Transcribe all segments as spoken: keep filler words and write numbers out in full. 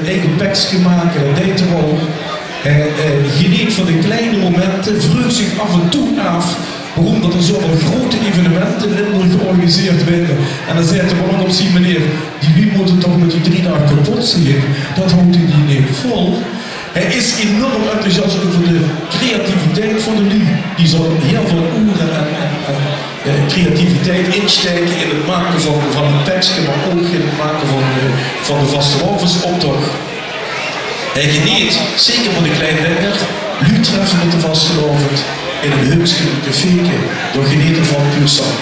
Eige pekske make, dat deit 'r al. Hae, eh, geneet van de kleine momente, vreug zich af en toe aaf waorum dat d'r zoväöl grote evenemente in Limburg georganiseerd waere. En dan zaet 'r gewoen op zien meneer: "Die luuj mótte toch mit die drie daag kepot zeen, dat houwt 'r neet vol." Hae is enorm enthousiast euver de creativiteit van de luuj. Die zal hiel väöl oere en, en, en, eh, creativiteit instaeke in 't make van, van 't pekske, mer ouch in 't make van, eh, van de vastelaovesoptoch. Hae geneet, zeker veur de klein Wekker, luuj treffe mit de vastelaovend in e heukske, e caféke, dao geneet 'r van, puur sang.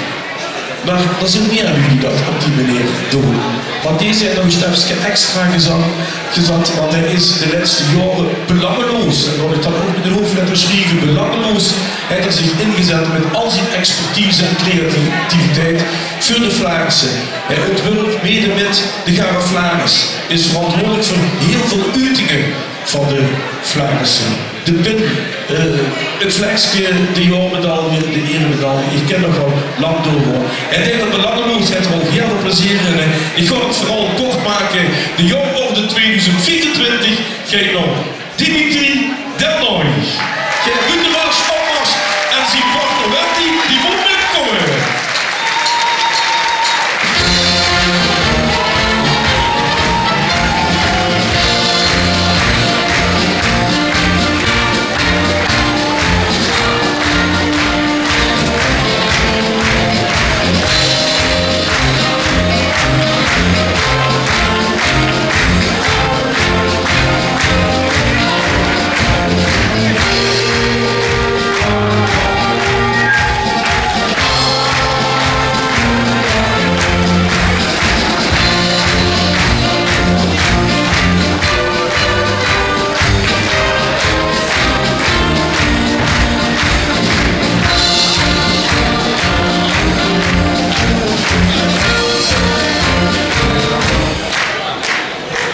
Mer d'r zeen mier luuj die dat op die meneer doon. Want deze haet nog e stepske extra gezat, gezat, want hae is de lètste jaore belangeloos, en laot ich dat ouch mit de hoofdletter sjrieve, belangeloos, haet 'r zich ingezat mit al zien expertise en creativiteit veur de Flaarisse. Hae ontwurp mede mit de Gare Flaris, is verantwoordelik veur hiel väöl uitinge van de Flaarisse. De pin, eh, 't vlekske, de jaormedaille, de ieremedalje, ich kin nog waal lang doorgaon. Hae deit dat belangeloos, haet 'r al hiel väöl plezeer in. Ich gaon 't verhaol kort make. De jaororde tweeduizend viefentwintig geit nao Dimitri Delnoy. Geer buutemars, opmars en zien partner Wendy, die mót mitkómme.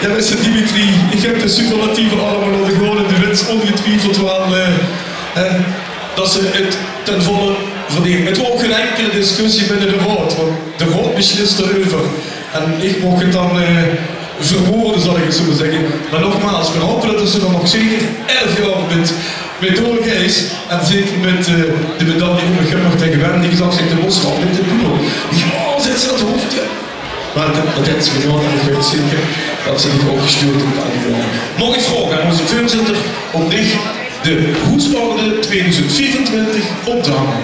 Jao, bèste Dimitri, ich höb de superlatieve allemaol laote gaon en de wits óngetwiefeld waal, eh, eh, dat ze 't ten volle verdeent. 't Waor ouch gein inkele discussie binne de raod, want de raod beslis dao-euver. En ich moch 't dan, eh, verwoorde, zal ich 't zoe mer zègke. Mer nogmaals, veer hope dat ze d'r nog zeker elf jaor mit, mit doorgeis. En zeker mit, eh, de medalje ómgehummerd taenge Wendy, die gezag haet: "De mós waal mit de boel." Jao, zaet ze, dat hoof, jao. Mer dat, dat haet ze gedaon en ich weit zeker dat ze die ouch gesjtuurd haet aan die jóng. Maag ich vraoge aan ózze veurzitter óm dich de hoesorde tweeduizend viefentwintig op te hange?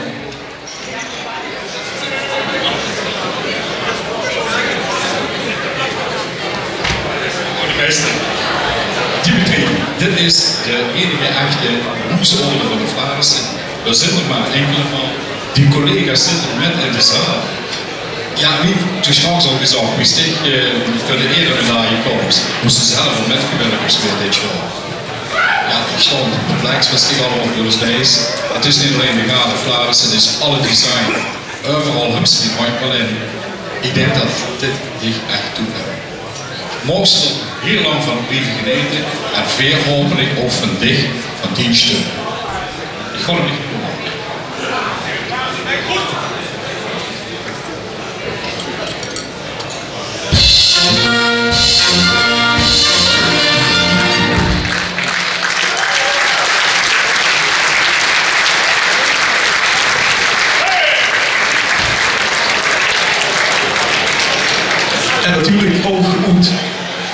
Burgemeister, Dimitri, dit is de einige echte hoesorde van de Flaarisse. D'r zeen d'r mer inkele van. Die collega's zitte mit in de zaal. Jao, wie toen straks al gezag, wie stich, eh, veur de ieremedalje kóms, mós se zelf al mitgewirk höbbe dit jaor. Jao, ich sjtóng perplex, waat stich allemaol veur ós deis. 't Is neet allein de Gare Flaris, 't is alle design. Euveral höbs se die handj waal in. Ich dink dat dit dich ech toekómt. Moogs se d'r hiel lang van blieve genete en veer hopelik ouch van dich, van dien sjtum. Ich gaon 'm neet. En natuurlik ouch oet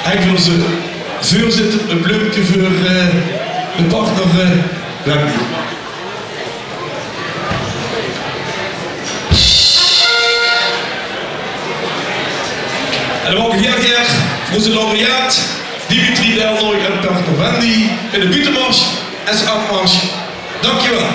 Henk van ózze veurzitter e bleumke veur, eh, de partner, eh, Wendy. En dan maag ich hiel gaer veur ózze laureaat Dimitri Delnoy en partner Wendy in de buutemars en opmars. Dankjewel.